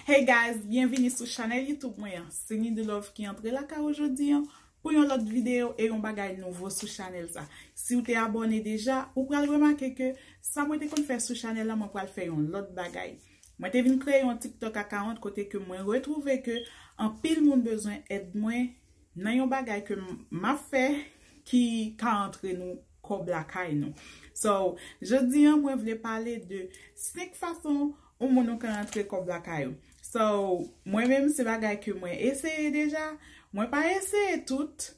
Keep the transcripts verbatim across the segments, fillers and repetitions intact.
Hey guys, byenvini sou chanèl YouTube mwen an. Se Nidou Love ki antre lakay ou jodi an pou yon lòt videyo e yon bagay nouvo sou chanèl sa. Si w te abòne deja, ou pral remake ke sa mwen te konn fè sou chanèl la, mwen pral fè yon lòt bagay. Mwen te vin kreye yon TikTok account kote ke mwen retwouve ke anpil moun bezwen èd mwen nan yon bagay ke m ap fè ki ka antre nou kòb lakay nou. So, jodi an mwen vle pale de senk fason yon moun ou ka antre kòb lakay ou. So, mwen menm se bagay ke mwen eseye deja. Mwen pa eseye tout,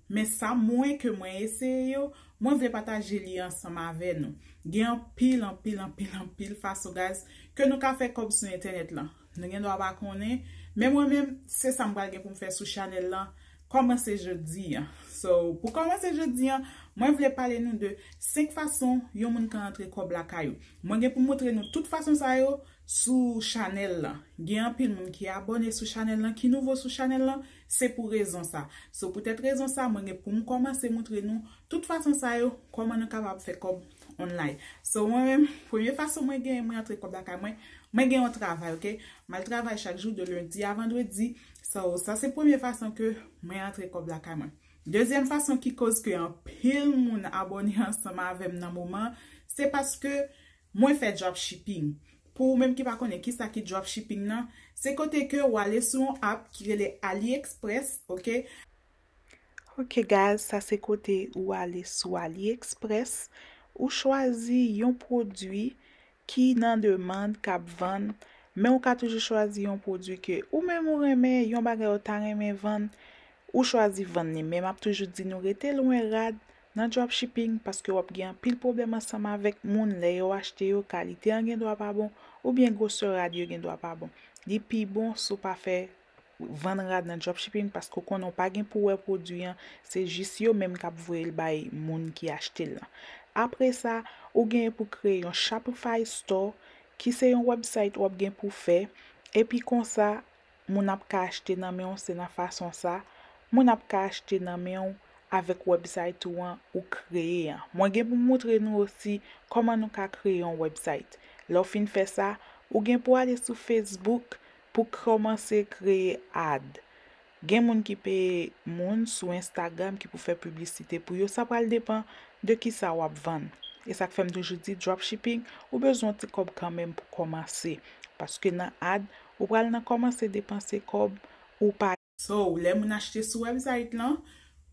men sa mwen ke mwen eseye yo, mwen vle pataje li ansanm avè nou. Gen anpil, anpil, anpil, anpil fason, guys, ke nou ka fè kòb sou entènèt lan. Nou gen dwa pa konnen, men mwen menm, se sa m pral gen pou m fè sou chanèl lan. Kòmanse jodi an. So, pou kòmanse jodi an, mwen vle pale nou de senk fason yon moun ka antre kòb lakay ou. Mwen gen pou montre nou tout fason sa yo sou chanèl lan. Gen anpil moun ki abòne sou chanèl lan, ki nouvo sou chanèl lan, se pou rezon sa. So, poutèt rezon sa, mwen gen pou m kòmanse montre nou tout fason sa yo, kòman nou kapab fè kòb online. So, mwen menm, premye fason mwen gen, mwen antre kòb lakay mwen, mwen gen yon travay, ok? M al travay chak jou de lendi a vandredi. So, sa se premye fason ke mwen antre kòb lakay mwen. Dezyèm fason ki koz ke anpil moun abòne ansanm avè m nan moman, se paske mwen fè dropshipping. Pou ou menm ki pa konnen kisa ki dropshipping nan, se kote ke w ale sou yon app ki rele AliExpress, ok? Ok guys, sa se kote ou ale sou AliExpress, ou chwazi yon pwodui ki nan demann k ap vann, men ou ka toujou chwazi yon pwodui ke ou menm ou renmen, yon bagay ou ta renmen vann, ou chwazi vann li. Men m ap toujou di nou rete lwen rad nan dropshipping paske w ap gen anpil pwoblèm ansanm avèk moun lè yo achte yo, kalite an gen dwa pa bon, oubyen gwosè rad yo gen dwa pa bon. Li pi bon si w pa fè vann rad nan dropshipping paske w konnen w pa gen pou wè pwodui an, se jis yo menm k ap voye l bay moun ki achte l lan. Apre sa, ou gen pou kreye yon Shopify store ki se yon website w ap gen pou fè, epi konsa, moun ap ka achte nan men w, se nan fason sa, moun ap ka achte nan men w avèk website ou an ou kreye an. Mwen gen pou montre nou osi kòman nou ka kreye yon website. Lè w fin fè sa, ou gen pou ale sou Facebook pou kòmanse kreye ad. Gen moun ki peye moun sou Instagram ki pou fè piblisite pou yo. Sa pral depann de kisa w ap vann. E sa k fè m toujou di dropshipping, ou bezwen yon ti kòb kanmenm pou kòmanse. Paske nan ad, ou pral nan kòmanse depanse kòb ou pa. So, lè moun achte sou website lan,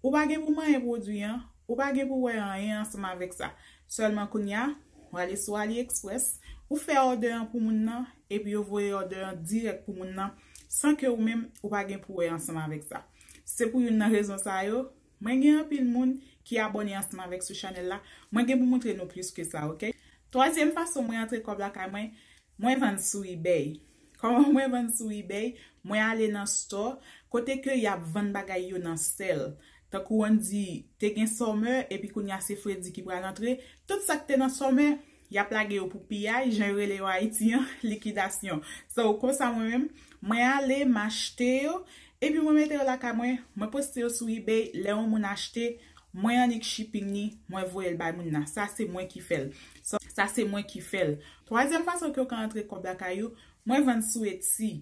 ou pa gen pou manyen pwodui an, ou pa gen pou wè anyen ansanm avèk sa. Sèlman kounye a, ou ale sou AliExpress, ou fè òdè an pou moun nan, epi yo voye òdè an dirèk pou moun nan, san ke ou menm, ou pa gen pou wè ansanm avèk sa. Se pou youn nan rezon sa yo, mwen gen anpil moun ki abòne ansanm avèk sou chanèl la, mwen gen pou montre nou plis ke sa, ok? Twazyèm fason mwen antre kòb lakay mwen, mwen vann sou eBay. Kòman mwen vann sou eBay? Mwen ale nan store, kote ke y ap vann bagay yo nan sale. Tankou ann di, te gen summer, epi kounye a se fredi ki pral antre. Tout sa k te nan summer, y ap lage yo pou piyay, jan yo rele yo Ayiti an, likidasyon. So, konsa mwen menm, mwen ale, m achte yo, epi mwen mete yo lakay mwen, mwen poste yo sou eBay, lè yon moun achte, mwen annik shipping li, mwen voye l bay moun nan. Sa se mwen ki fè l. So, sa se mwen ki fè l. Twazyèm fason ke w ka antre kòb lakay ou, mwen vann sou Etsy.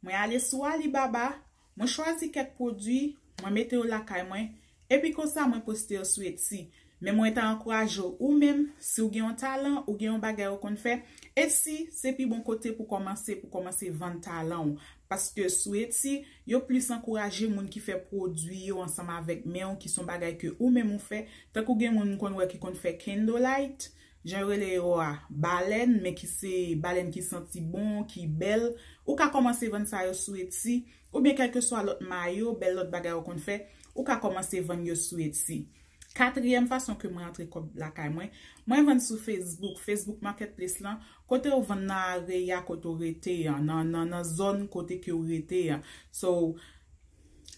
Mwen ale sou Alibaba, mwen chwazi kèk pwodui, mwen mete yo lakay mwen, epi konsa mwen poste yo sou Etsy. Men mwen ta ankouraje w, ou menm, si w gen yon talan, ou gen yon bagay ou konn fè, Etsy se pi bon kote pou kòmanse, pou kòmanse vann talan w. Paske sou Etsy, yo plis ankouraje moun ki fè pwodui yo ansanm avèk men w, ki se yon bagay ke ou menm ou fè. Tankou gen moun m konn wè ki konn fè candlelight, jan yo rele yo a, balèn, men ki se balèn ki santi bon, ki bèl. Ou ka kòmanse vann sa yo sou Etsy, oubyen kèlkeswa lòt mayo, bèl lòt bagay ou konn fè, ou ka kòmanse vann yo sou Etsy. Katriyèm fason ke mwen antre kòb lakay mwen, mwen vann sou Facebook, Facebook Marketplace lan, kote w vann nan area kote w rete an, nan, nan, nan zòn kote ke w rete an. So,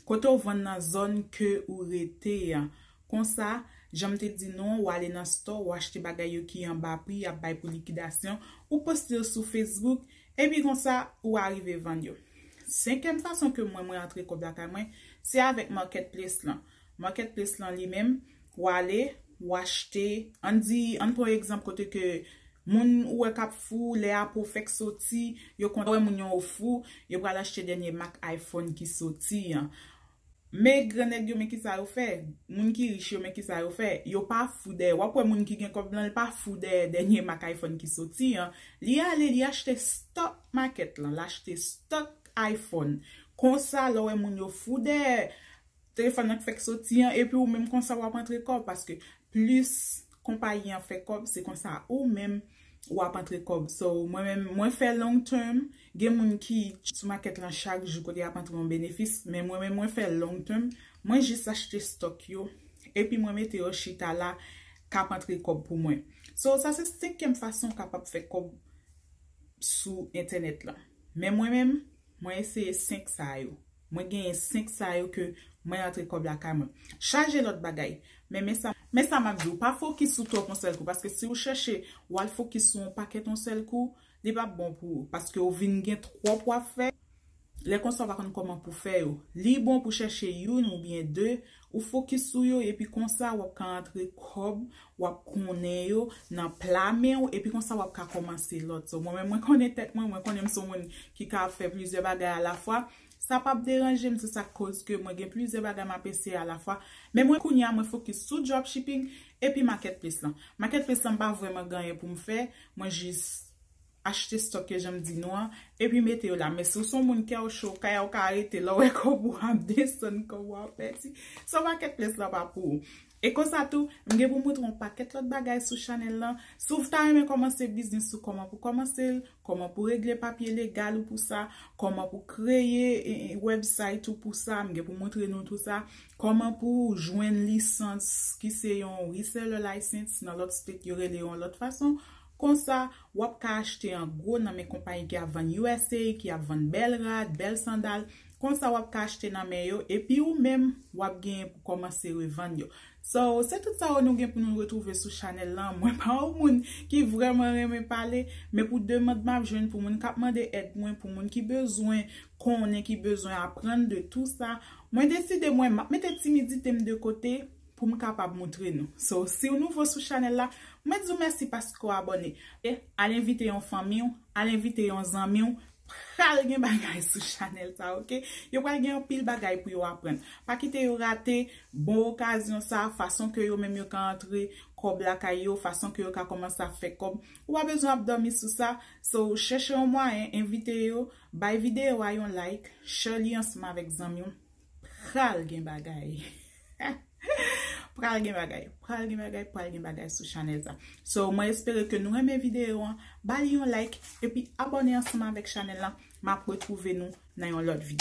kote w vann nan zòn ke ou rete an. Konsa, jan m te di nou, w ale nan store, w achte bagay yo ki anba pri, y ap bay pou likidasyon, ou poste yo sou Facebook, epi konsa, ou arive vann yo. Senkyèm fason ke mwen, mwen antre kòb lakay mwen, se avèk marketplace lan. Marketplace lan li menm, w ale, w achte, ann di, ann pran egzanp kote ke Moun ou wè k ap fou, lè Apple fèk soti, yo kontan wè moun yo fou, yo pral achte dènye mak iPhone ki soti an. Men grannèg yo, men kisa yo fè? Moun ki rich yo, men kisa yo fè? Yo pa fou dèyè. W ap wè moun ki gen kòb lan, li pa fou dèyè dènye mak iPhone ki soti an. Li ale, li achte stock market lan, l achte stock iPhone. Konsa, lè w wè moun yo fou dèyè telefòn nan k fèk soti an, epi ou menm konsa w ap antre kòb, paske plis konpayi an fè kòb, se konsa ou menm w ap antre kòb. So, mwen menm, mwen fè long term, gen moun ki sou market lan chak jou kote y ap antre yon benefis, men mwen menm, mwen fè long term, mwen jis achte stock yo, epi mwen mete yo chita la, k ap antre kòb pou mwen. So, sa se senkyèm fason w kapab fè kòb sou entènèt lan. Men mwen menm, mwen eseye senk sa yo. Mwen genyen senk sa yo ke mwen antre kòb lakay mwen. Chaje lòt bagay. Men, men sa, men sa m ap di w, pa fokis sou twòp yon sèl kou, paske si w chèche, w al fokis sou yon pakèt yon sèl kou, li p ap bon pou ou, paske w vin gen twòp w ap fè. Lè konsa, w pa konn kòman pou fè yo. Li bon pou chèche youn oubyen de, ou fokis sou yo, epi konsa, w ap ka antre kòb, w ap konnen yo nan pla men w, epi konsa, w ap ka kòmanse lòt. So, mwen menm, mwen konnen tèt mwen, mwen konnen m se yon moun ki ka fè plizyè bagay alafwa. Sa p ap deranje m, se sa k koz ke mwen gen plizyè bagay m ap eseye alafwa. Men mwen, kounye a, mwen fokis sou dropshipping epi marketplace lan. Marketplace lan, m pa vrèman gen anyen pou m fè, mwen jis achte stock yo jan m di nou an, epi mete yo la. Men si w se yon moun kè w cho, kay ou ka rete, lè w wè kòb ou ap desann, kòb ou ap pèdi. So, marketplace lan pa pou ou. E konsa tou, m gen pou montre yon pakèt lòt bagay sou chanèl lan. Si w ta renmen kòmanse biznis ou, kòman pou kòmanse l, kòman pou regle papye legal ou pou sa, kòman pou kreye e, e, website ou pou sa, m gen pou montre nou tou sa, kòman pou jwenn lisans ki se yon reseller license nan lòt state, yo rele yon lòt fason. Konsa, w ap ka achte an gwo nan men konpayi ki ap vann U S A, ki ap vann bèl rad, bèl sandal. Konsa, w ap ka achte nan men yo, epi ou menm, w ap genyen pou kòmanse revann yo. So, se tout sa yo nou gen pou nou retwouve sou chanèl lan. Mwen pa yon moun ki vrèman renmen pale, men pou demann m ap jwenn, pou moun k ap mande èd mwen, pou moun ki bezwen konnen, ki bezwen aprann de tou sa, mwen deside mwen, m ap mete timidite m de kote, pou m kapab montre nou. So, si w nouvo sou chanèl la, mwen di w mèsi paske w abòne. E al envite yon fanmi w, al envite yon zanmi w, pral gen bagay sou chanèl sa, oke? Yo pral gen anpil bagay pou yo aprann. Pa kite yo rate bon okazyon sa, fason ke yo menm yo ka antre kòb lakay yo, fason ke yo ka kòmanse ap fè kòb. Ou pa bezwen ap dòmi sou sa. So, chèche yon mwayen, envite yo, bay videyo a yon like, share li ansanm avèk zanmi w. Pral gen bagay. Pral gen bagay, pral gen bagay, pral gen bagay sou chanèl sa. So, mwen espere ke nou renmen videyo an, ba li yon like, epi abòne ansanm avèk chanèl la. M ap retwouve nou nan yon lòt videyo.